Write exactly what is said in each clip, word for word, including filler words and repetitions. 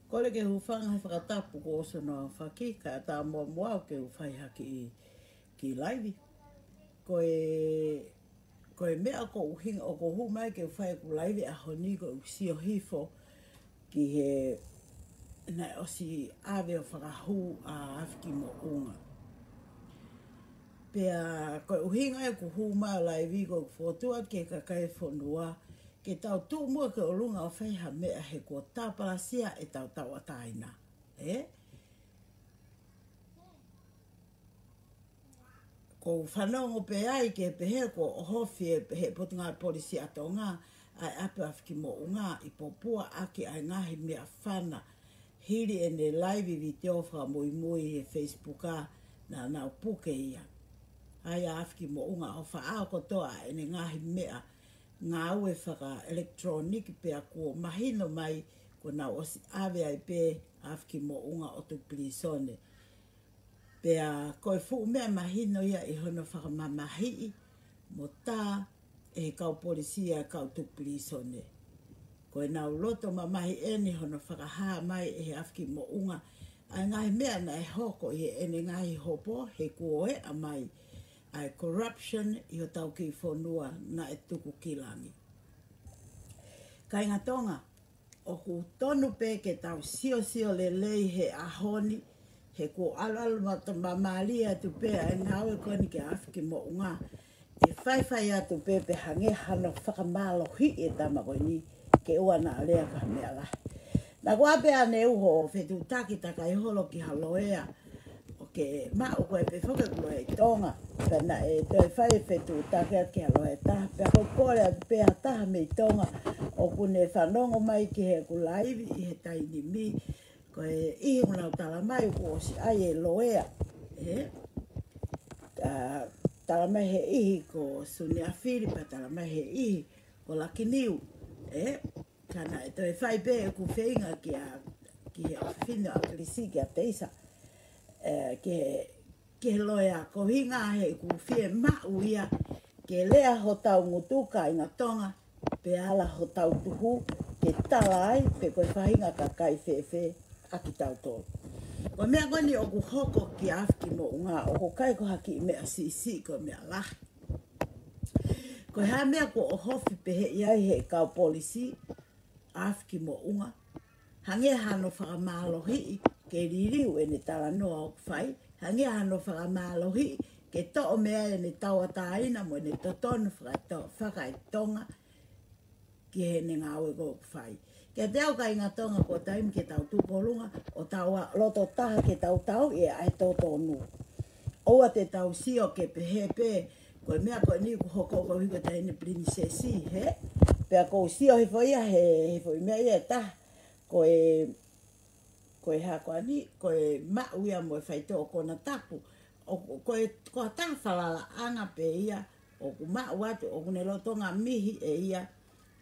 Kole ke u hūfanga he fakatapu kuo ʻosi hono aofaki, kae ʻatā muʻa muʻa au ke u fai ha kiʻi, kiʻi laivi. Ko e, ko e meʻa ʻoku ou hing-, ʻoku ou hū mai ke u fai ʻeku laivi he ʻaho ni ko ʻeku sio hifo ki he naʻe ʻosi ʻave ʻo fakahū ʻa Afiki Moʻunga. Pea ko e ʻuhinga ʻeku hū mai ʻo laivi ko ʻeku fokotuʻu atu ki he kakai e fonua, ke tau tuʻu muʻa ki ʻolunga ʻo fai ha meʻa he kuo tāpalasia ʻetau tauʻatāina. Ē? ʻOku ou fanongo pē ai ke pehē kuo ʻohofi ʻe he Potungāue Polisi ʻa Tonga ʻa e ʻapi ʻo Afiki Moʻunga ʻi Popua ʻaki ʻa e ngaahi meʻafana. Hili ʻene laivi vitiō fakamuimui he Facebook ʻa naʻa nau puke ia. ʻA ia ʻa Afiki Moʻunga ʻoku faʻao kotoa ʻene ngaahi meʻa ngāue fakaʻelekitulōniki pea kuo mahino mai kuo nau ʻosi ʻave ai pē ʻa Afiki Moʻunga ʻo tuku pilīsone. Pea ko e fuʻu meʻa mahino ia ʻi hono fakamamahiʻi mo tā ʻe he kau polisi ʻa e kau tuku pilīsone. Ko ʻenau loto mamahi ʻeni hono fakahā mai ʻe he Afiki Moʻunga ʻa e ngaahi meʻa naʻe hoko ʻi heʻene ngaahi hopo he kuo ʻeʻa mai ʻa e corruption ʻi hotau kiʻi fonua naʻe tuku ki langi. Kāinga Tonga, ʻoku tonu pē ke tau siosio lelei he ʻaho ni, he kuo ʻaluʻalu mata-, māmālie atu pē ʻa e ngāue ko eni kia Afiki Moʻunga. ʻE faifai atu pē pe hangē hano fakamālohiʻi e tama ko eni ke ʻoua naʻa lea ki ha meʻa lahi. Naʻa ku ʻave pē ʻaneuhu ʻo fetuʻutaki takai holo ki ha loea, ʻo ke maʻu ko e pē foki ʻeku loea ʻi Tonga. Pea naʻe toe fai e fetuʻutaki atu ki ha loea ʻe taha. Pea ko e kole atu pē ha taha mei Tonga ʻoku ne fanongo mai ki heʻeku laivi ʻi he taimi ni. Ko e ʻihi ʻoku nau tala mai kuo ʻosi ʻai e loea. Ē? ʻA, tala mai he ʻihi ko Suniafili, pea tala mai he ʻihi ko Lakiniu. Ē? Ka naʻe toe fai pē ʻeku feinga kia, ki he ʻofefine ʻo ʻAkilisi kia Teisa, ē, ki he, ki he loea ko e ʻuhinga he ʻoku fiemaʻu ia ke lea hotau ngutu kāinga Tonga, pe ala hotau tuhu ke tala ai pe ko e faʻahinga kakai fēfē ʻa kitautolu. Ko e meʻa ko eni ʻoku hoko kia Afiki Moʻunga ʻoku ʻikai ko ha kiʻi meʻa siʻisiʻi, ko e meʻa lahi. Ko e hā e meʻa kuo ʻohofi pehē ai he kau polisi ʻa Afiki Moʻunga? Hangē hano fakamālohiʻi ke liliu ʻene talanoa ʻoku fai, hangē hano fakamālohiʻi ke toʻo mei ai ʻene tauʻatāina mo ʻene totonu fakato-, fakaetonga ki heʻene ngāue ko ē ʻoku fai. Kiate au kāinga Tonga, ko e taimi ke tau tuʻu ki ʻolunga ʻo tau ʻa loto taha ke tau tauʻi ʻa e totonu. ʻOua te tau sio ke pehē pē ko e meʻa ko eni ʻoku hoko koeʻuhi ko e taʻahine pilinisesi, hē? Pea ʻoku ou sio hifo ia he, he foʻi meʻa ia ʻe taha, ko e, ko e hā ko eni, ko e maʻu ia mo e faitoʻo konatapu. ʻO, ko e, ko ha taha falalaʻanga pē ia ʻoku maʻu atu, ʻoku ne lolotonga mihi ʻe ia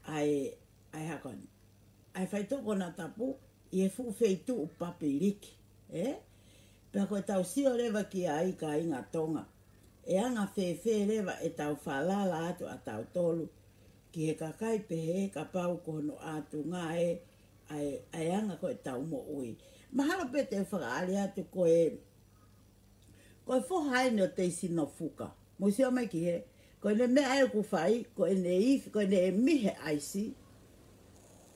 ʻa e, ʻa e hā ko eni, ʻa e faitoʻo konatapu ʻi he fuʻu feituʻu papiliki, ē? Pea ko ʻetau sio leva ki ai kāinga Tonga, ʻe anga fēfē leva ʻetau falala atu ʻa tautolu ki he kakai pehē kapau ko hono ʻātunga ē ʻa e, ʻa e anga ko ē ʻetau moʻui. Mahalo pē te u fakaʻali atu ko e, ko e foha eni ʻo Teisi Nofuka. Mou sio mai ki hē, ko ʻene meʻa ē ʻoku fai, ko ʻene ifi, ko ʻene mihi e ʻaisi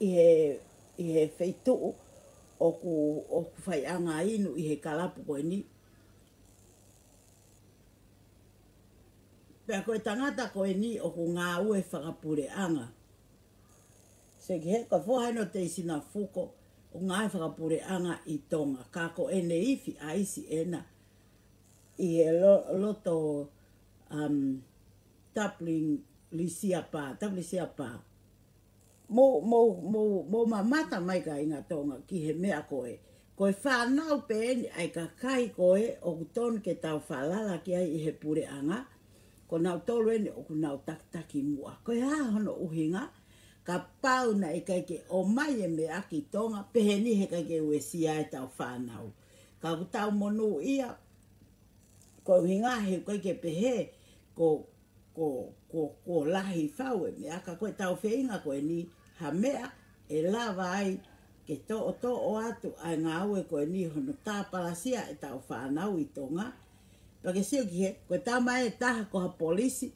ʻi he, ʻi he feituʻu ʻoku, ʻoku faiʻanga inu ʻi he kalapu ko eni. Pea ko e tangata ko eni ʻoku ngāue fakapuleʻanga. Sio ki hē, ko e foha eni ʻo Teisi Nofuka ʻoku ngāue fakapuleʻanga ʻi Tonga. Ka ko ʻene ifi ʻaisi ena ʻi he lo-, loto, um, Tapulisia Pā, Tapulisia Pā. Mou, mou, mou, mou mamata mai kāinga Tonga ki he meʻa ko ē. Ko e fānau pē eni ʻa e kakai ko ē ʻoku tonu ke tau falala ki ai ʻi he puleʻanga. Ko nautolu eni ʻoku nau takitaki muʻa. Ko e hā hono ʻuhinga? Kapau naʻe ʻikai ke ʻomai e meʻa ki Tonga, pehē ni heʻikai ke uesia ʻetau fānau. Ka ʻoku tau monūʻia, ko e ʻuhinga he ʻikai ke pehē ko, ko, ko, ko lahi fau e meʻa, ka ko ʻetau feinga ko eni ha meʻa ʻe lava ai ke toʻotoʻo atu ʻa e ngāue ko eni hono tāpalasia ʻetau fānau ʻi Tonga. Pea ke sio ki he, ko e tama ʻe taha ko ha polisi,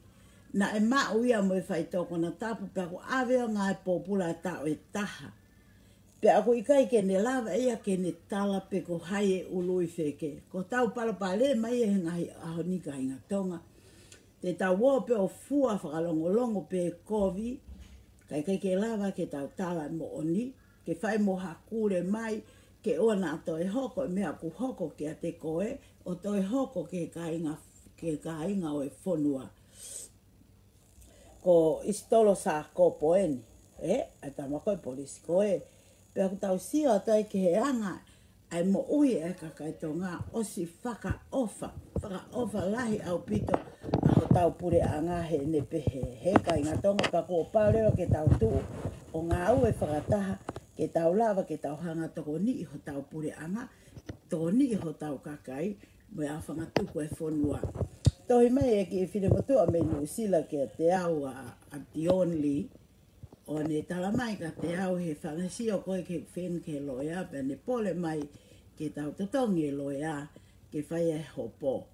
naʻe maʻu ia mo e faitoʻo konatapu, pea kuo ʻave ʻo ngāue pōpula ʻa e taʻu ʻe taha. Pea ʻoku ʻikai ke ne lava ia ke ne tala pe ko hai e ʻuluʻi feke. Ko hotau palopalema ia he ngaahi ʻaho ni kāinga Tonga. Te tau ō pē ʻo fua fakalongolongo pē kovi, kae ʻikai ke lava ke tau tala moʻoni, ke fai mo ha kule mai, ke ʻoua naʻa toe hoko e meʻa ʻoku hoko kiate koe, ʻo toe hoko ki he kāinga, ki he kāinga ʻo e fonua. Ko ʻIsitolo Sākopo eni, ē, ʻa e tama ko e polisi ko ē. Pea ʻoku tau sio atu ai ki he anga ʻa e moʻui ʻa e kakai Tonga, ʻosi fakaʻofa, fakaʻofa lahi ʻaupito ʻa hotau puleʻanga heʻene pehē. He kāinga Tonga, pea kuo pau leva ke tau tuʻu ʻo ngāue fakataha, ke tau lava ke tau hanga ʻo tokoniʻi hotau puleʻanga, tokoniʻi hotau kakai, mo e ʻaofangatuku e fonua. Tohi mai e kiʻi finemotuʻa mei Nuʻusila kiate au, ʻa, ʻa Dion Lee, ʻo ne tala mai kiate au he fanga sio ko ē ke fenu ki he loea, pea ne pole mai ke tau totongi e loea ke fai e hopo,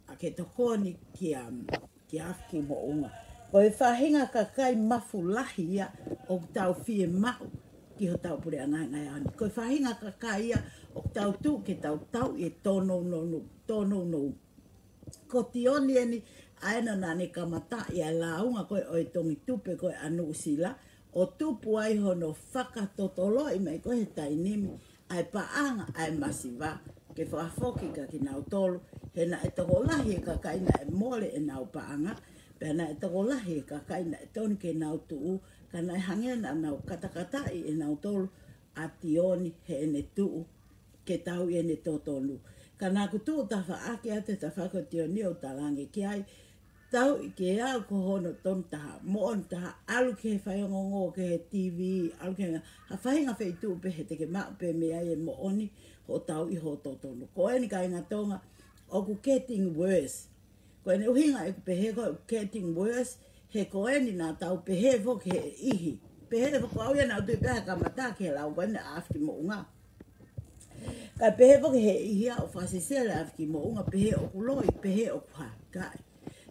ʻa, ke tokoni kia, kia Afiki Moʻunga. Ko e faʻahinga kakai mafu lahi ia ʻoku tau fiemaʻu ki hotau puleʻanga he ngaahi ʻaho ni. Ko e faʻahinga kakai ia ʻoku tau tuʻu ke tau tauʻi e tōnounou, tōnounou. Ko Tioni eni, ʻa ena naʻa ne kamataʻi ʻa e lāunga ko ē ʻo e Tongitupe ko ē ʻa Nuʻusila, ʻo tupu ai hono fakatotoloʻi mai ko ē he taimi ni ʻa e paʻanga ʻa e masiva, ke fakafoki kia kinautolu, he naʻe tokolahi e kakai naʻe mole ʻenau paʻanga, pea naʻe tokolahi e kakai naʻe tonu ke nau tuʻu, ka naʻe hangē naʻa nau katakataʻi ʻe nautolu ʻa Tioni heʻene tuʻu ke tauʻi ʻene totonu. Ka naʻa ku tuʻu tafaʻaki atu he tafaʻaki ʻo Tioni ʻo talaange ki ai, tauʻi ke aʻu ko hono tonu taha, moʻoni taha, ʻalu ki he faiongoongo, ki he TV, ʻalu ki he ngaahi, ha faʻahinga feituʻu pē he te ke maʻu pē mei ai e moʻoni hoʻo tauʻi hoʻo totonu. Ko eni kāinga Tonga, ʻoku getting worse. Ko ʻene ʻuhinga ʻeku pehē ko e getting worse, he ko eni naʻa tau pehē foki he ʻihi. Pehē foki ko au ia naʻa ku tui pē he kamata ki he lau ko eni ʻa Afiki Moʻunga. Kae pehē foki he ʻihi ia ʻo fakasesele ʻa Afiki Moʻunga, pehē ʻoku loi, pehē ʻoku hā, kae.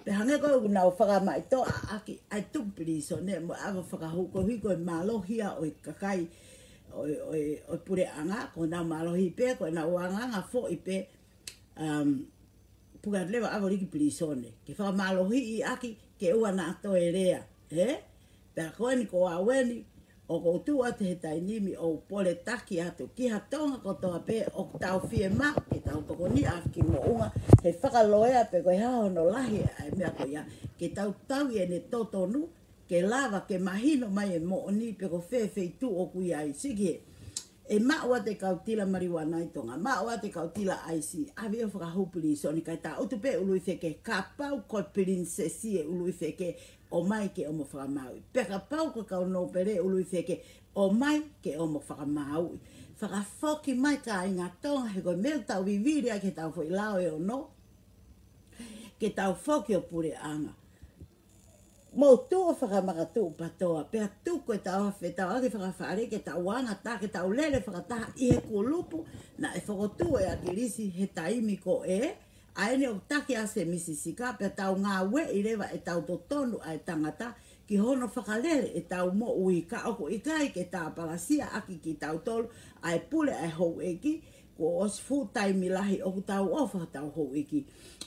Pea hangē ko ē ʻoku nau fakamamaʻopoʻi ʻa e tuʻu pilīsone mo e ʻave fakahū koeʻuhi ko e mālohi ia ʻo e kakai ʻo e, ʻo e, ʻo e puleʻanga, ko ʻenau mālohi pē, ko ʻenau angaanga foʻi pē, um, puke atu leva ʻave ʻo liki pilīsone. Ke fakamālohiʻi ʻaki, ke ʻoua naʻa toe lea, ē? Pea ko eni ko au eni, ʻoku ou tuʻu atu he taimi ni ʻo pole taki atu ki ha Tonga kotoa pē ʻoku tau fiemaʻu ke tau tokoniʻi ʻa Afiki Moʻunga he fakaloea pe ko e hā hono lahi ʻa e meʻa ko ia, ke tau tauʻi ʻene totonu, ke lava ke mahino mai e moʻoni pe ko fē feituʻu ʻoku ʻi ai. Siki ē, ʻe maʻu atu e kau tila maliuana ʻi Tonga, maʻu atu e kau tila ʻaisi, ʻave ʻo fakahū pilīsone, kae tangutu pē ʻuluʻi feke, kapau ko e pilinisesi e ʻuluʻi feke, ʻomai ke ʻomo fakamāuʻi. Pea kapau ko e kau nōpele ʻuluʻi feke, ʻomai ke ʻomo fakamāuʻi. Fakafoki mai kāinga Tonga, he ko e meʻa ʻoku tau vivili ai ki heʻetau foʻi lao ʻe ono, ke tau foki ʻo puleʻanga. Mou tuʻu ʻo fakamakatuʻu PATOA, pea tuku ʻetau afe, ʻetau ake fakafale, ke tau anga tā, ke tau lele fakataha ʻi he kulupu naʻe fokotuʻu ʻe ʻAkilisi he taimi ko ē, ʻa eni ʻoku taki ʻa Sēmisi Sika, pea tau ngāueʻi leva ʻetau totonu ʻa e tangata ki hono fakalele ʻetau moʻui, ka ʻoku ʻikai ke tāpalasia ʻaki kitautolu ʻa e pule ʻa e houʻeiki, kuo ʻosi fuʻu taimi lahi ʻoku tau ʻofa hotau houʻeiki,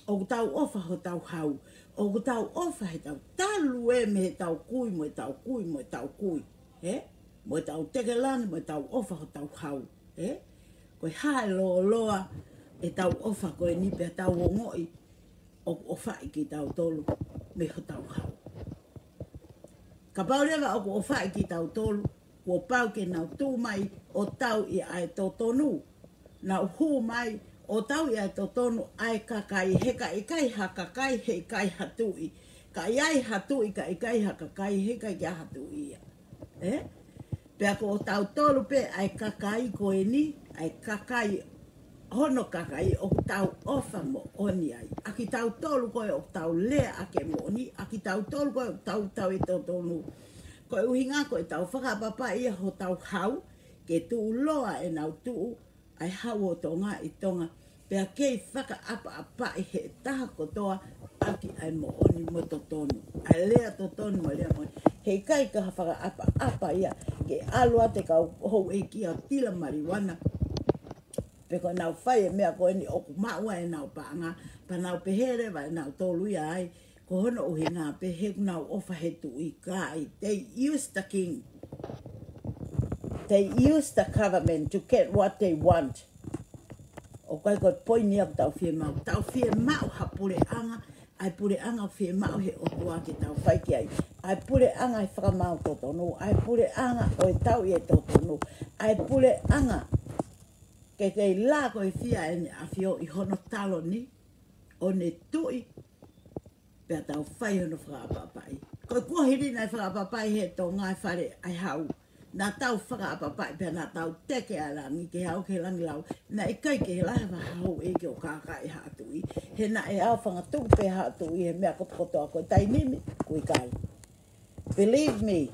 ʻoku tau ʻofa hotau hau, ʻoku tau ʻofa heʻetau talu ē mei heʻetau kui, mo ʻetau kui, mo ʻetau kui, ē? Mo ʻetau tekelangi, mo ʻetau ʻofa hotau hau, ē? Ko e hā e lōloa ʻetau ʻofa ko eni pea tau ongoʻi ʻoku ʻofaʻi kitautolu mei hotau hau. Kapau leva ʻoku ʻofaʻi kitautolu, kuo pau ke nau tuʻu mai ʻo tauʻi ʻa e totonu. Nau hū mai ʻo tauʻi ʻa e totonu ʻa e kakai, he ka ʻikai ha kakai, he ʻikai ha tuʻi. Ka ʻi ai ha tuʻi, ka ʻikai ha kakai, he ʻikai ke ʻi ai ha tuʻi ia. Ē? Pea ko tautolu pē ʻa e kakai ko eni, ʻa e kakai hono kakai ʻoku tau ʻofa moʻoni ai. ʻA kitautolu ko ē ʻoku tau lea ʻaki e moʻoni, ʻa kitautolu ko ē ʻoku tau tauʻi e totonu. Ko e ʻuhinga ko ʻetau fakaʻapaʻapaʻi ia hotau hau, ke tuʻuloa ʻenau tuʻu ʻa e Hau ʻo Tonga ʻi Tonga, pea kei fakaʻapaʻapaʻi ʻe he taha kotoa ʻaki ʻa e moʻoni mo e totonu, ʻa e lea totonu mo e lea moʻoni. Heʻikai ke fakaʻapaʻapa ia ke ʻalu atu e kau houʻeiki ʻo tila maliuana, pe ko ʻenau fai e meʻa ko eni ʻoku maʻu ai ʻenau paʻanga, pea nau pehē leva ʻe nautolu ia ai, ko hono ʻuhinga pē he ʻoku nau ʻofa he tuʻi. ʻIkai, they use the king. They use the government to get what they want. ʻOku ʻikai ko e poini ia ʻoku tau fiemaʻu. Tau fiemaʻu ha puleʻanga, ʻa e puleʻanga ʻoku fiemaʻu ʻe he ʻOtua ke tau fai ki ai. ʻA e puleʻanga ʻo e fakamaau totonu, ʻa e puleʻanga ʻo e tauʻi e totonu, ʻa e puleʻanga ke kei lākoifia ʻEne ʻAfio ʻi hono taloni ʻo ne tuʻi, pea tau fai hono fakaʻapaʻapaʻi. Ko e kuohili naʻe fakaʻapaʻapaʻi ʻe he Tonga e Fale ʻa e Hau. Naʻa tau fakaʻapaʻapaʻi pea naʻa tau teke ʻa e langi ke aʻu ki he langilau. Naʻe ʻikai ke lahi ha houʻeiki ʻo kākaaʻi ha tuʻi. He naʻe ʻaofangatuku pē ha tuʻi he meʻa kotokotoa. Ko e taimi ni, ʻoku ʻikai. Believe me,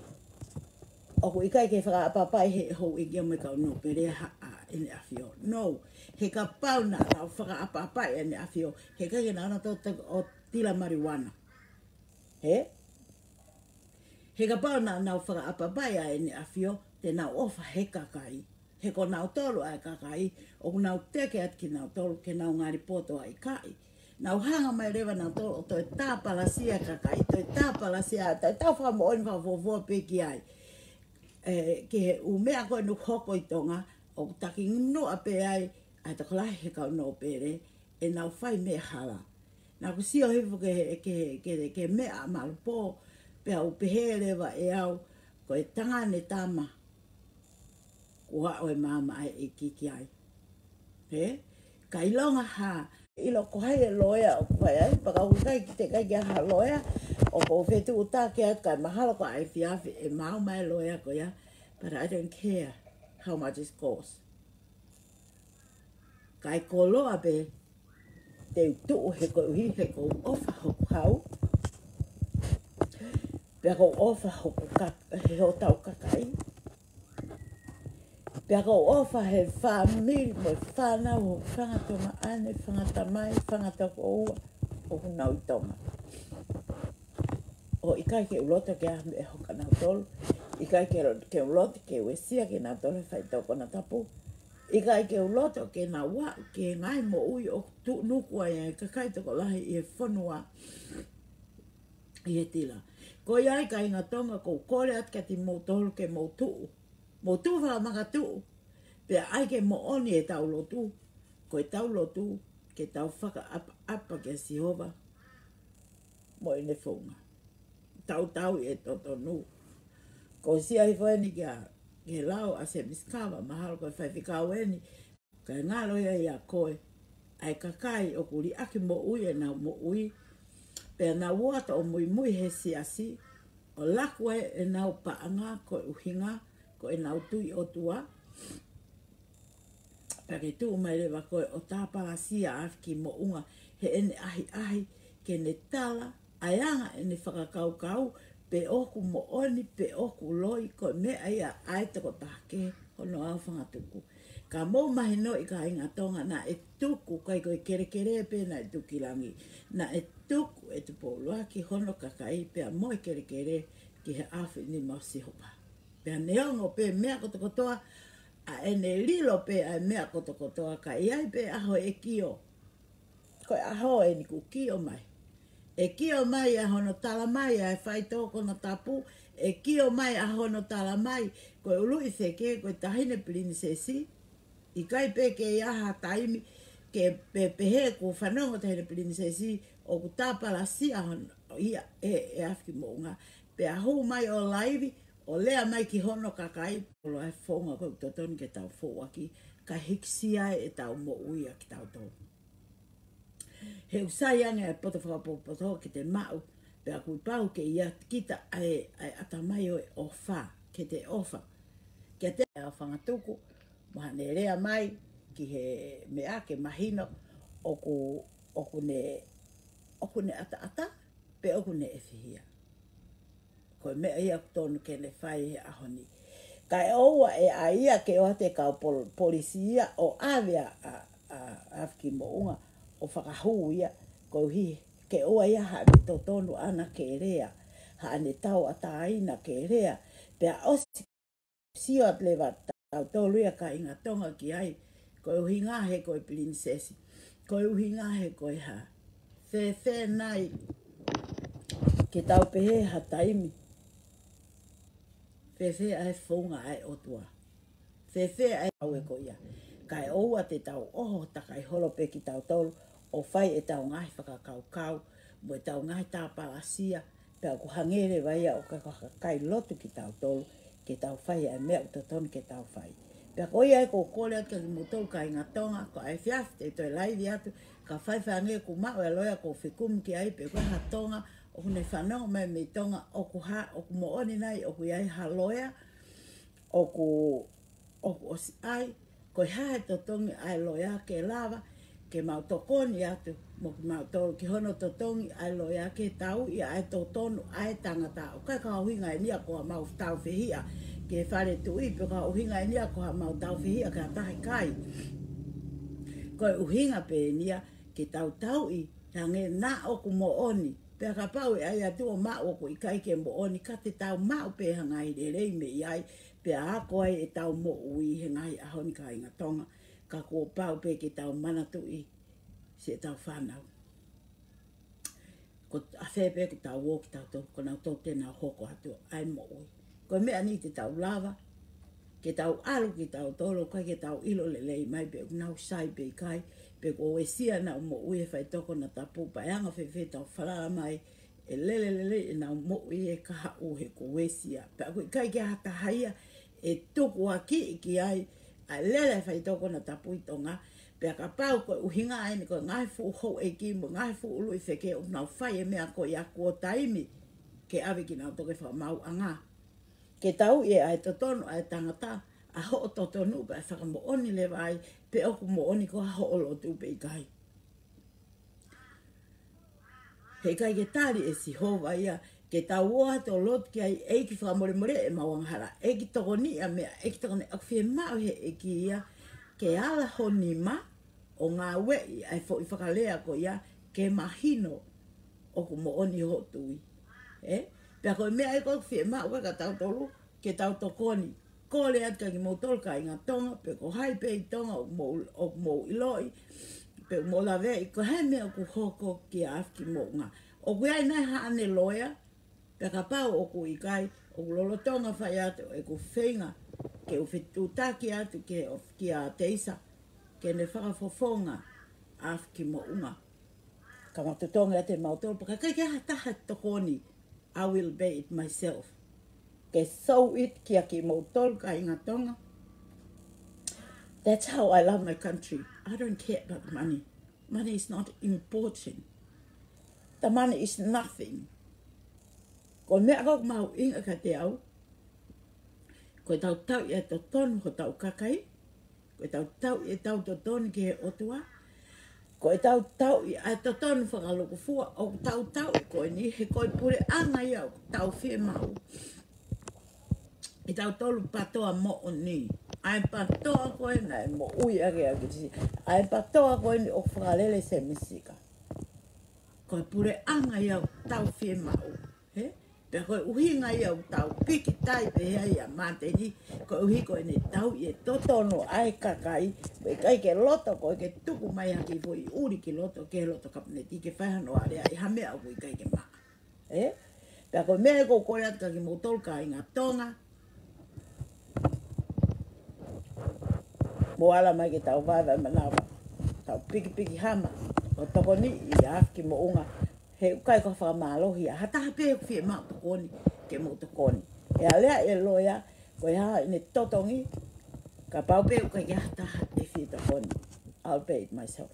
ʻoku ʻikai ke fakaʻapaʻapaʻi ʻe he houʻeiki mo e kau nōpele ʻa ʻEne ʻAfio. No, he kapau naʻa tau fakaʻapaʻapaʻi ʻEne ʻAfio, heʻikai ke nau ō atu ʻo tila maliuana. Hē? He kapau naʻa nau fakaʻapaʻapaʻi ʻa ʻEne ʻAfio, te nau ʻofa he kakai. He ko nautolu ʻa e kakai, ʻoku nau teke atu kinautolu ke nau ngali poto ai. ʻIkai. Nau hanga mai leva nautolu ʻo toe tāpalasia e kakai, toe tāpalasia, toe tau fakamoʻoni fakafuofua pē ki ai. ʻE, ki he ʻū meʻa ko eni ʻoku hoko ʻi Tonga, ʻoku takinuʻa pē ai ʻa e tokolahi he kau nōpele, ʻenau fai meʻa hala. Naʻa ku sio hifo ki he, ki he, ki he, ki he meʻa ʻa Malupō, pea u pehē leva ʻe au, ko e tangane tama kuo aʻu e maama ʻa e ʻEiki ki ai. Hē? Ka ʻilonga ha, ʻilo ko hai e loea ʻoku fai ai, pea ka ʻoku ʻikai ke te ʻikai ke ʻi ai ha loea, ʻoku ou fetuʻutaki atu kae mahalo ko e efiafi ʻe maʻu mai e loea ko ia, but I don't care how much it costs. Kae koloa pē, te u tuʻu he koeʻuhi he ʻoku ou ʻofa hoku hau. Pea ʻoku ou ʻofa hoku kak-, he hotau kakai. Pea ʻoku ou ʻofa he fāmili mo e fānau ʻo e fanga tuongaʻane, fanga tamai, fanga tokoua ʻoku nau ʻi Tonga. ʻOku ʻikai ke u loto ke ʻi ai ha meʻa ʻe hoko kia nautolu. ʻIkai ke lo-, ke u loto ke uesia kinautolu he faitoʻo konatapu. ʻIkai ke u loto ke nau aʻu ki he ngaahi moʻui ʻoku tuʻunuku ai e kakai tokolahi ʻi he fonua ʻi he tila. Ko ia ai kāinga Tonga, ʻoku ou kole atu kiate kimoutolu ke mou tuʻu. Mou tuʻu fakamakatuʻu. Pea ʻai ke moʻoni ʻetau lotu. Ko ʻetau lotu, ke tau fakaʻapaʻapa kia Sihova mo ʻene founga. Tautau e totonu. Ko e sio hifo eni kia, ki he lao ʻa Semisi Kava, mahalo ko e faifekau eni, kae ngalo ia ʻia koe, ʻa e kakai ʻoku liʻaki moʻui ʻenau moʻui, pea nau ō atu ʻo muimui he siasi, ʻo laku ai ʻenau paʻanga ko e ʻuhinga ko ʻenau tui ʻOtua. Pea ke tuʻu mai leva koe ʻo tāpalasia ʻa e ʻAfiki Moʻunga heʻene ʻahiʻahi ke ne tala ʻa e anga ʻene fakakaukau pe ʻoku moʻoni pe ʻoku loi, ko e meʻa ia ʻa e tokotaha kehe hono aofangatuku. Ka mou mahinoʻi kāinga Tonga, naʻe tuku, ʻikai ko e kelekele pē naʻe tuku ki langi. Naʻe tuku ʻe Tupou ʻUluaki hono kakai pea mo e kelekele ki he ʻAfio ʻi he nima ʻo Sihova. Pea neongo pē meʻa kotokotoa, ʻa ʻene lilo pē ʻa e meʻa kotokotoa, ka ʻi ai pē ʻaho ʻe kio. Ko e ʻaho eni kuo kio mai. ʻE kio mai ʻa hono tala mai ʻa e faitoʻo konatapu, ʻe kio mai ʻa hono tala mai ko e ʻuluʻi feke, ko e taʻahine pilinisesi. ʻIkai pē ke ʻi ai ha taimi ke pe-, pehē kuo fanongo taʻahine pilinisesi ʻoku tāpalasia hono ia ʻe, ʻe ʻAfiki Moʻunga. Pea hū mai ʻo laivi, ʻo lea mai ki hono kakai, ʻo loi e founga ʻoku totonu ke tau foaki, kae hīkisia ai ʻetau moʻui ʻa kitautolu. He ʻoku sai ange e poto fakapotopoto ke te maʻu, pea kuo pau ke ʻi ai kita ʻa e, ʻa e ʻatamai ʻo e ʻofa, ke te ʻofa. Ke te aofangatuku, mo haʻane lea mai ki he meʻa ke mahino ʻoku, ʻoku ne, ʻoku ne ʻataʻatā, pe ʻoku ne ʻefihia. Ko e meʻa ia ʻoku totonu ke ne fai he ʻaho ni. Kae ʻoua ʻe ʻai ia ke ʻoatu ʻe he kau pol-, polisi ia ʻo ʻave ʻa, ʻa, ʻa, ʻa Afiki Moʻunga ʻo fakahū ia, koeʻuhi ke ʻoua ia haʻane totonu ʻana ke lea, haʻane tauʻatāina ke lea, pea ʻosi sio atu leva tautolu ia kāinga Tonga ki ai, ko e ʻuhinga he ko e pilinisesi, ko e ʻuhinga he ko e hā. Fēfē nai ke tau pehē ha taimi, fēfē ʻa e founga ʻa e ʻOtua. Fēfē ʻa e ʻaue ko ia. Kae ʻoua te tau ʻoho takai holo pē kitautolu ʻo fai ʻetau ngaahi fakakaukau, mo ʻetau ngaahi tāpalasia, pea ʻoku hangē leva ia ʻoku ʻikai ko ha kakai lotu kitautolu, ke tau fai ʻa e meʻa ʻoku totonu ke tau fai. Pea ko ia ē ʻoku ou kole atu kia kimoutolu kāinga Tonga, ko e efiafi te u toe laivi atu, ka faifai ange ʻoku maʻu e loea ʻoku ou fekumi ki ai, pe ko ha Tonga ʻoku ne fanongo mai mei Tonga, ʻoku hā, ʻoku moʻoni nai ʻoku ʻi ai ha loea, ʻoku, ʻoku ʻosi ʻai, ko e hā e totongi ʻa e loea ke lava ke mau tokoni atu mo kimautolu ki hono totongi ʻa e loea ke tauʻi ʻa e totonu ʻa e tangata. ʻOku ʻikai ko ha ʻuhinga eni ia ko ha mau tāufehiʻa ki he fale tuʻi, pe ko ha ʻuhinga eni ia ko ha mau tāufehiʻa ki ha taha ʻikai. Ko e ʻuhinga pē eni ia ke tau tauʻi, hangē naʻa ʻoku moʻoni. Pea kapau ʻe ʻai atu ʻo maʻu ʻoku ʻikai ke moʻoni, ka te tau maʻu pē ha ngaahi lelei mei ai, pea ako ai ʻetau moʻui he ngaahi ʻaho ni kāinga Tonga, ka kuo pau pē ke tau manatuʻi siʻetau fānau. Ko ʻafē pē ʻoku tau ō kitautolu, ko nautolu te nau hoko atu ʻa e moʻui. Ko e meʻa ni te tau lava ke tau ʻalu kitautolu, ʻikai ke tau ʻilo lelei mai pe ʻoku nau sai pe ʻikai, pe kuo uesia ʻenau moʻui he faitoʻo konatapu, pea ʻe anga fēfē ʻetau falala mai ʻe lele lelei ʻenau moʻui ʻe kahaʻu he kuo uesia. Pea ʻoku ʻikai ke ʻi ai ha taha ia ʻe tukuakiʻi ki ai ʻa e lele e faitoʻo konatapu ʻi Tonga, pea kapau ko e ʻuhinga eni ko e ngaahi fuʻu houʻeiki mo e ngaahi fuʻu luʻi feke ʻoku nau fai e meʻa ko ia kuo taimi ke ʻave kinautolu ki he fakamaauʻanga. Ke tauʻi ʻa e totonu ʻa e tangata, ʻa hoʻo totonu pea ʻe fakamoʻoni leva ai pe ʻoku moʻoni koā hoʻo lotu pe ʻikai. He ʻikai ke tali ʻe Sihova ia ke tau ō atu ʻo lotu ki ai, ʻEiki fakamolemoleʻi ʻemau angahala, ʻEiki tokoniʻi ʻa e meʻa, ʻEiki tokoniʻi, ʻoku fiemaʻu he ʻEiki ia ke ala ho nima ʻo ngāueʻi ʻa e foʻi fakalea ko ia ke mahino ʻoku moʻoni hoʻo tui. Ē? Pea ko e meʻa ia ʻoku fiemaʻu ai kia tautolu ke tau tokoni. Kole atu kia kimoutolu kāinga Tonga, pe ko hai pē ʻi Tonga ʻoku mou, ʻoku mou ʻiloʻi, pe ʻoku mou laveʻi, ko e hā e meʻa ʻoku hoko kia Afiki Moʻunga. ʻOku ʻi ai nai haʻane loea, pea kapau ʻoku ʻikai, ʻoku lolotonga fai atu ʻeku feinga ke u fetuʻutaki atu ke of-, kia Teisa, ke ne fakafofonga ʻa Afiki Moʻunga. Ka mau totongi atu ʻe mautolu, pea ka ʻikai ke ʻi ai ha taha tokoni, I will pay it myself. Ke show it kia kimoutolu kāinga Tonga. That's how I love my country. I don't care about the money. Money is not important. The money is nothing. Ko e meʻa ʻoku mahuʻinga kiate au, ko ʻetau tauʻi ʻa e totonu hotau kakai, ko ʻetau tauʻi ʻetau totonu ki he ʻOtua, ko ʻetau tauʻi ʻa e totonu fakalūkufua, ʻoku tau tauʻi ko eni he ko e puleʻanga ia ʻoku tau fiemaʻu ke tau tolu pātoa moʻoni. ʻA e pātoa ko ē naʻe moʻui ʻaki ʻa Kīsī. ʻA e pātoa ko eni ʻoku fakalele Sēmisi Sika. Ko e puleʻanga ia ʻoku tau fiemaʻu. Ē? Pea ko e ʻuhinga ia ʻoku tau piki tai pē ai ʻa Māteni, koeʻuhi ko ʻene tauʻi e totonu ʻa e kakai, ʻoku ʻikai ke loto ko ē ke tuku mai ha kiʻi foʻi ʻuli ki loto, ki he loto kapineti ke fai hano aleaʻi ha meʻa ʻoku ʻikai ke maʻa. Ē? Pea ko e meʻa ia ʻoku ou kole atu kia kimoutolu kāinga Tonga, mou ala mai ke tau vaevae manava, tau pikipiki hama, ʻo tokoniʻi ʻa Afiki Moʻunga. He ʻoku ʻikai ko ha fakamālohi ia, ha taha pē ʻoku fiemaʻu tokoni, ke mou tokoni. ʻE aleaʻi e loea, ko e hā ʻene totongi, kapau pē ʻoku ʻikai ke ʻi ai ha taha ʻe fie tokoni. I'll pay it myself.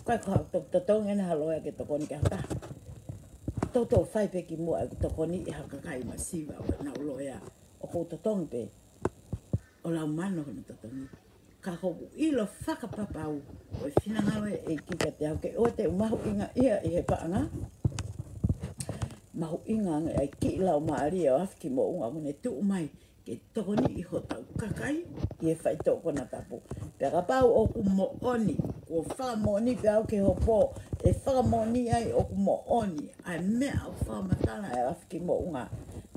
ʻIkai ko ha to-, totongi ʻena ha loea ke tokoni ki ha taha. Toutou fai pē kimuʻa ʻeku tokoniʻi ha kakai masiva ʻo ʻenau loea. ʻOku ou totongi pē ʻo lau mano hono totongi. Ka ʻoku ou ʻilo fakapapau ko e finangalo e ʻEiki kiate au ke ʻoua te u mahuʻingaʻia ʻi he paʻanga. mahuʻinga ange ʻa e kiʻi laumālie ʻo e ʻAfiki Moʻunga ʻoku ne tuʻu mai ke tokoniʻi hotau kakai ʻi he faitoʻo konatapu. Pea kapau ʻoku moʻoni, kuo fakamoʻoni pē au ke hopo, ʻe fakamoʻoni ai ʻoku moʻoni ʻa e meʻa ʻoku fakamatala ʻe he ʻAfiki Moʻunga.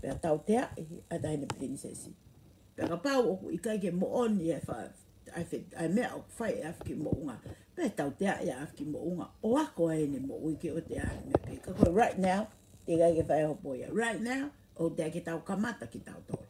Pea tauteaʻi ʻa e Taʻahine Pilinisesi. Pea kapau ʻoku ʻikai ke moʻoni ʻa e fa-, ʻa e fe-, ʻa e meʻa ʻoku fai ʻe he ʻAfiki Moʻunga, pea tauteaʻi ʻa e ʻAfiki Moʻunga ʻo ako ai ʻene moʻui ke ʻoua te ʻai meʻa pē. Ka ko e right now, teʻeki ai ke fai hopo ia. Right now, ʻoku teʻeki ke tau kamata kitautolu.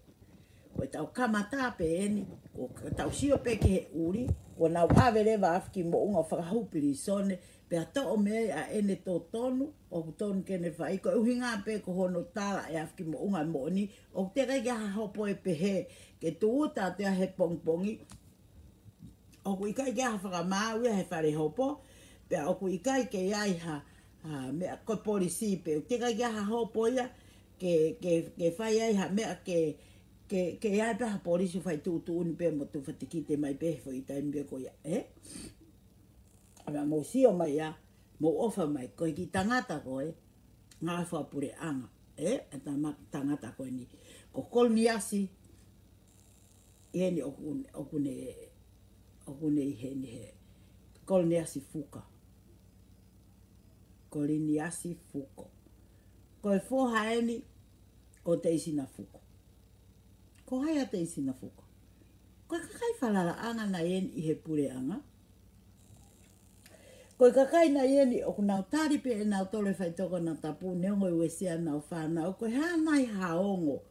Ko ʻetau kamata pē eni, ko ʻetau sio pē ki he ʻuli, kuo nau ʻave leva ʻa e ʻAfiki Moʻunga ʻo fakahū pilīsone, pea toʻo mei ai ʻa ʻene totonu ʻoku tonu ke ne fai. Ko e ʻuhinga pē ko hono tala ʻe he ʻAfiki Moʻunga moʻoni, ʻoku teʻeki ai ke ʻi ai ha hopo ʻe pehē ke tūʻuta atu ia he pongipongi. ʻOku ʻikai ke ʻi ai ha fakamaau ia he fale hopo, pea ʻoku ʻikai ke ʻi ai ha, ha meʻa ko e polisi pē. ʻOku teʻeki ai ke ʻi ai ha hopo ia ke, ke, ke fai ai ha meʻa ke, ke, ke ʻi ai pē ha polisi ʻo fai tuʻutuʻuni pē mo tufa tikite mai pē he foʻi taimi pē ko ia, ē? ʻA ia mou sio mai ia, mou ʻofa mai, ko e kiʻi tangata ko ē, ngāue fakapuleʻanga, ē, ʻa e tama-, tangata ko eni. Ko Koloniasi, ʻi heni ʻoku, ʻoku ne, ʻoku ne ʻi heni he, Koloniasi Fuka. Koloniasi Fuko. Ko e foha eni, ko Teisina Fuko. Ko hai ʻa Teisina Fuko? Ko e kakai falalaʻanga naʻe ʻi heni ʻi he puleʻanga. Ko e kakai naʻe ʻi heni ʻoku nau tali pē ʻe nautolu e faitoʻo konatapu neongo ʻe uesia ʻenau fānau. Ko e hā nai ha ongo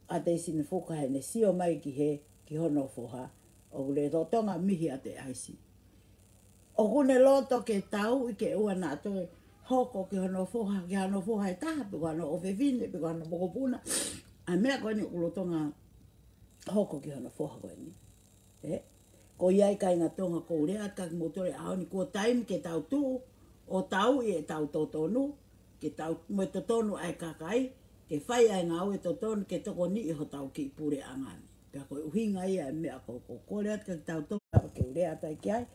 ʻa Teisina Fuko heʻene sio mai ki he, ki hono foha. ʻOku lolotonga mihi ʻa e ʻaisi. ʻOku ne loto ke tauʻi ke ʻoua naʻa toe hoko ki hono foha, ki hono foha ʻe taha, pe ko hano ʻofefine, pe ko hano mokopuna. ʻA e meʻa ko eni ʻoku lolotonga hoko ki hono foha ko eni. Ē? Ko ia ai kāinga Tonga ʻoku ou lea atu kia kimoutolu he ʻaho ni, kuo taimi ke tau tuʻu ʻo tauʻi ʻetau totonu, ke tau mo e totonu ʻa e kakai, ke fai ʻa e ngāue totonu, ke tokoniʻi hotau kiʻi puleʻanga ni. Pea ko e ʻuhinga ia e meʻa ko, ko, ko e lea atu kia kitautolu, lava ke u lea atu ai ki ai,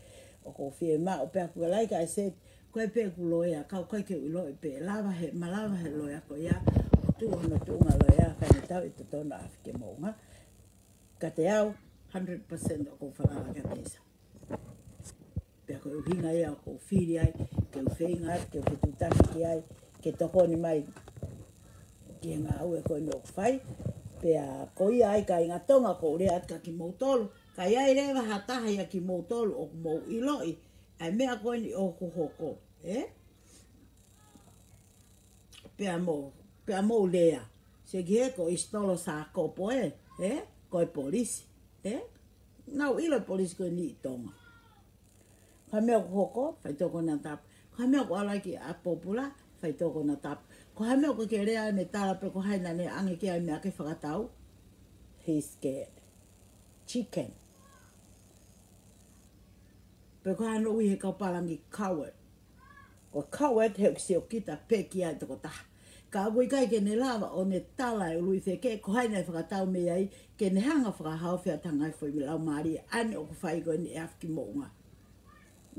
ʻoku ou fiemaʻu pē ʻeku, like I said, ko e pē ʻeku loea, ka ʻoku ʻikai ke u ʻiloʻi pe ʻe lava he, malava he loea ko ia ʻo tuʻu hono tuʻunga loea, kae ne tauʻi e totonu ʻa e ʻAfiki Moʻunga. Kiate au, hundred percent ʻoku ou falala kia Teisa. Pea ko e ʻuhinga ia ʻoku ou fili ai, ke u feinga atu, ke u fetuʻutaki ki ai, ke tokoni mai ki he ngāue ko eni ʻoku fai. Pea ko ia ai kāinga Tonga ʻoku ou lea atu kia kimoutolu, ka ʻi ai leva ha taha ia kimoutolu ʻoku mou ʻiloʻi ʻa e meʻa ko eni ʻoku hoko, ē? Pea mou, pea mou lea. Seki he ko Isitolo Sākopo ē, ē? Ko e polisi, ē? Nau ʻilo e polisi ko eni ʻi Tonga. Ko ha meʻa ʻoku hoko, faitoʻo konatapu. Ko ha meʻa ʻoku ʻalu ai ki ʻapōpula, faitoʻo konatapu. Ko ha meʻa ʻoku ke lea ne tala pe ko hai naʻa ne ʻange ki ai meʻa ke fakatau, he's scared. Chicken. Pe ko hano ui he kau pālangi coward. Ko e coward he ʻoku siokita pē ki ai tokotaha. Ka ʻoku ʻikai ke ne lava ʻo ne tala e ʻuluʻi feke, ko hai naʻe fakatau mei ai, ke ne hanga fakahaofi ʻa e tangai foʻi laumālie ʻa eni ʻoku fai ko eni ʻe he ʻAfiki Moʻunga.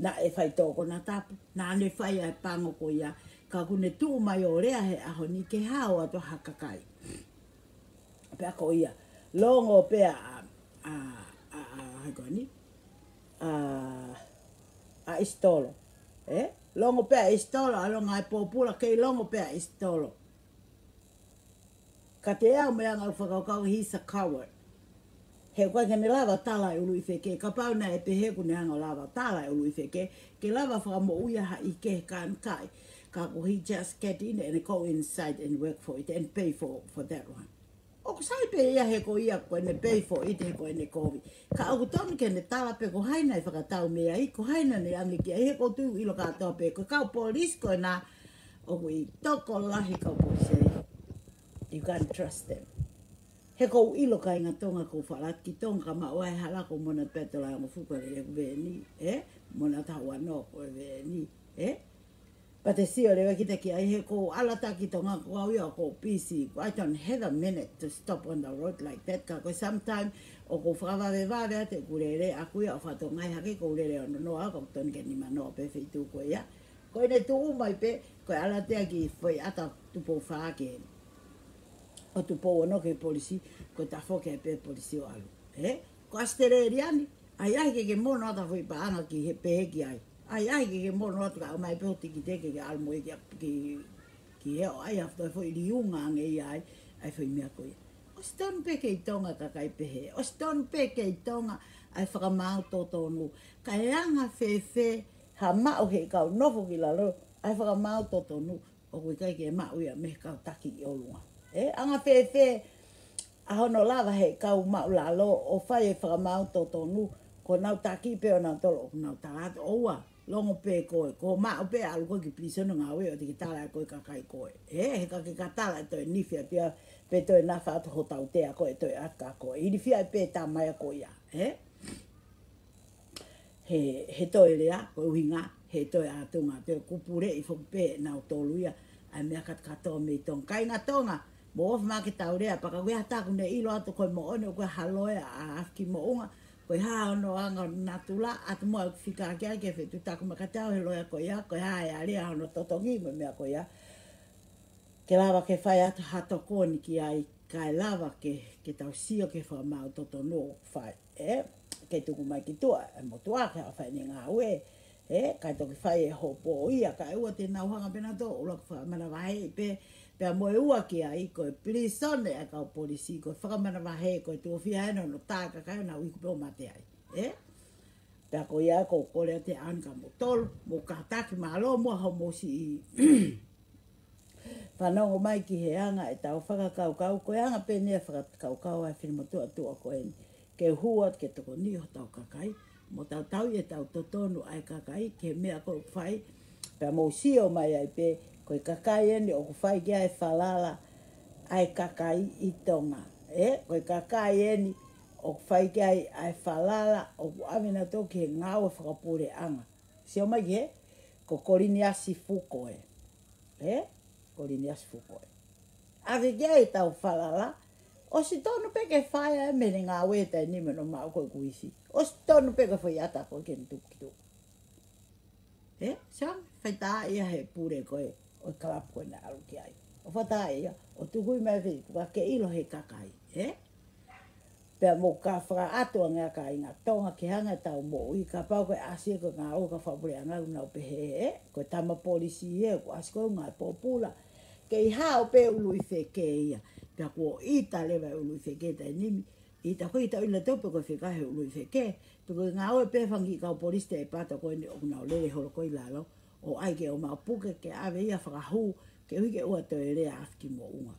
Naʻe faitoʻo konatapu, naʻa ne fai ʻa e pango ko ia, ka ʻoku ne tuʻu mai ʻo lea he ʻaho ni ke hao atu ha kakai. Pea ko ia, longo pē ʻa, ʻa, ʻa, ʻa, hai ko eni? ʻA, ʻa Isitolo, ē? Longo pē ʻa Isitolo, ʻa longo ʻa e pōpula, kei longo pē ʻa Isitolo. Kiate au mo e anga ʻeku fakakaukau, he's a coward. He ʻoku ʻikai ke ne lava tala e ʻuluʻi feke, kapau naʻe pehē ʻoku ne hanga lava tala e ʻuluʻi feke, ke lava fakamoʻui ʻa ha ʻi ke kan kai. Ka ko he just get in and go inside and work for it and pay for, for that one. ʻOku sai pē ia he ko ia ko ʻene pay for it he ko ʻene kovi. Ka ʻoku tonu ke ne tala pe ko hai naʻe fakatau mei ai, ko hai naʻa ne ʻange ki ai, he ʻoku ou tui ʻoku ʻilo kātoa pē, ko e kau polisi ko ena, ʻoku ʻi tokolahi kau polisi ē. You can't trust them. He ʻoku ou ʻilo kāinga Tonga ʻoku ou falala atu ki Tonga ka maʻu ai hala ko Mona Petola ʻo Fuka le ʻeku veni, ē? Mona Tahuanoa ko e veni, ē? Pea te sio leva kita ki ai he ʻoku ou ʻalu atu ki Tonga ko au ia ʻoku ou busy. I don't have a minute to stop on the road like that. Ka ko e sometime ʻoku ou fakavavevave atu ʻeku lele ʻaku ia ʻo fakatonga ai hake ʻoku ou lele ʻo nonoa au ka ʻoku tonu ke nimanoa pē feituʻu ko ia. Ko ʻene tuʻu mai pē, ko e ʻalu atu ia ki foʻi ʻata Tupou Fā ki heni. ʻO Tupou Ono ki he polisi, ko e tafoki ai pē polisi ʻo ʻalu. Ē? Ko ʻAositelēlia ni, ʻahiʻahi ke ke mono atu ha foʻi paʻanga ki he pehē ki ai. ʻAhiʻahi ke ke mono atu kae ʻomai pē ho tikite ke ke ʻalu mo ia ki, ki, ki hē ʻo ʻai ha foʻi liunga ange ia ai, ʻai foʻi meʻa ko ia. ʻOsi tonu pē kei Tonga kakai pehē. ʻOsi tonu pē kei Tonga ʻa e fakamaau totonu. Kae anga fēfē ha maʻu he kau nofo ki lalo ʻa e fakamaau totonu. ʻOku ʻikai ke maʻu ia mei he kau taki ʻi ʻolunga. Ē, anga fēfē ʻa hono lava he kau maʻulalo ʻo fai e fakamaau totonu, ko ʻenau taki pē ʻo nau tolo ʻoku nau tala atu ʻoua, longo pē koe, ko maʻu pē ʻalu koe ki pilīsone ngāue ʻo te ke tala ʻe koe kakai koe. Ē, he ka ke ka tala ʻe toe nifi atu ia, pe toe nafa atu ho tautea koe, toe aka koe. Ilifia pē tamaia koe ia. Ē? He, he toe lea, ko e ʻuhinga, he toe ʻātunga, toe kupuleʻi foki pē nautolu ia, ʻa e meʻa kātoa mei Tonga. Kāinga Tonga, mou ofi mai ke tau lea, pea ka ʻoku ʻi ai ha taha ʻoku ne ʻilo atu ko e moʻoni ʻoku ʻi ai ha loea ʻa Afiki Moʻunga, ko e hā hono anga natula, ʻatu mo ʻeku fika ki ai ke fetuʻutaki mai kiate au he loea ko ia, ko e hā e ʻalea hono totongi mo e meʻa ko ia. Ke lava ke fai atu ha tokoni ki ai, kae lava ke, ke tau sio ki he fakamaau totonu ʻoku fai. Ē, ke tuku mai ki tuʻa, ʻe motuʻa ke haʻu fai ʻene ngāue, ē, kae toki fai e hopo ia, kae ʻoua te nau hanga pē nautolu ʻo ʻuluaki fakamanavahē pē, pea mo e ua ki ai, ko e pilīsone ʻa e kau polisi, ko e fakamanavahē, ko e tuʻo fiha ʻena hono tā e kakai ʻo nau iku pē ʻo mate ai, ē? Pea ko ia ʻoku ou kole atu he ʻaho ni kia moutolu, mou kātaki mālō muʻa hoʻomou siʻi fanongo mai ki he anga ʻetau fakakaukau, ko e anga pē eni e fakakaukau ʻa e finemotuʻa tuʻa ko eni. Ke hū atu ke tokoniʻi hotau kakai, mo tau tauʻi ʻetau totonu ʻa e kakai, ki he meʻa ko ē ʻoku fai, pea mou sio mai ai pē, ko e kakai eni ʻoku fai ki ai e falala ʻa e kakai ʻi Tonga. Ē, ko e kakai eni ʻoku fai ki ai ʻa e falala, ʻoku ʻave nautolu ki he ngāue fakapuleʻanga. Sio mai ki he, ko Koliniasi Fuko ē. Ē? Koliniasi Fuko ē. ʻAve ki ai ʻetau falala, ʻosi tonu pē ke fai ai mei he ngāue he taimi ni mo hono maʻu ko ē ʻeku isi. ʻOsi tonu pē ke fai ʻata ko ē ke ne tuku ki tuʻa. Ē? Sio ange, fai tā ia he pule ko ē ʻo e kalapu ko ē naʻe ʻalu ki ai. ʻO fai tā ia, ʻo tuku mai fai tuka ke ʻilo he kakai. Ē? Pea mou ka fakaʻatu ange ʻa kāinga Tonga ke hanga ʻetau moʻui, kapau ko e ʻasi ko e ngāue ʻa e fakapuleʻanga ʻoku nau pehē ē, ko e tama polisi ē, kuo ʻasi ko e ngāue pōpula. Kei hao pē ʻuluʻi feke ia, pea kuo ʻita leva e ʻuluʻi feke taimi ni, ʻita ko e ʻita ʻi loto pe ko e fika he ʻuluʻi feke, pe ko e ngāue pē fanga kiʻi kau polisi te e pata ko eni ʻoku nau lele holo ko ē ʻi lalo, ʻo ʻai ke ō mai ʻo puke ke ʻave ia fakahū, ke ʻuhi ke ʻoua toe lea ʻa Afiki Moʻunga.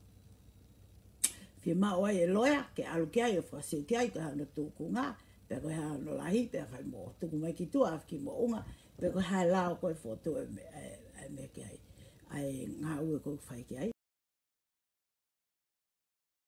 Fiemaʻu ai e loea, ke ʻalu ki ai ʻo fakasio ki ai, ko e hā hono tūkunga, pea ko e hā hono lahi, pea fai mo tuku mai ki tuʻa ʻa Afiki Moʻunga, pea ko e hā e lao ko ē ʻe fokotuʻu e meʻa, ē, ē, meʻa ki ai. ʻA e ngāue ko ē ʻoku fai ki ai.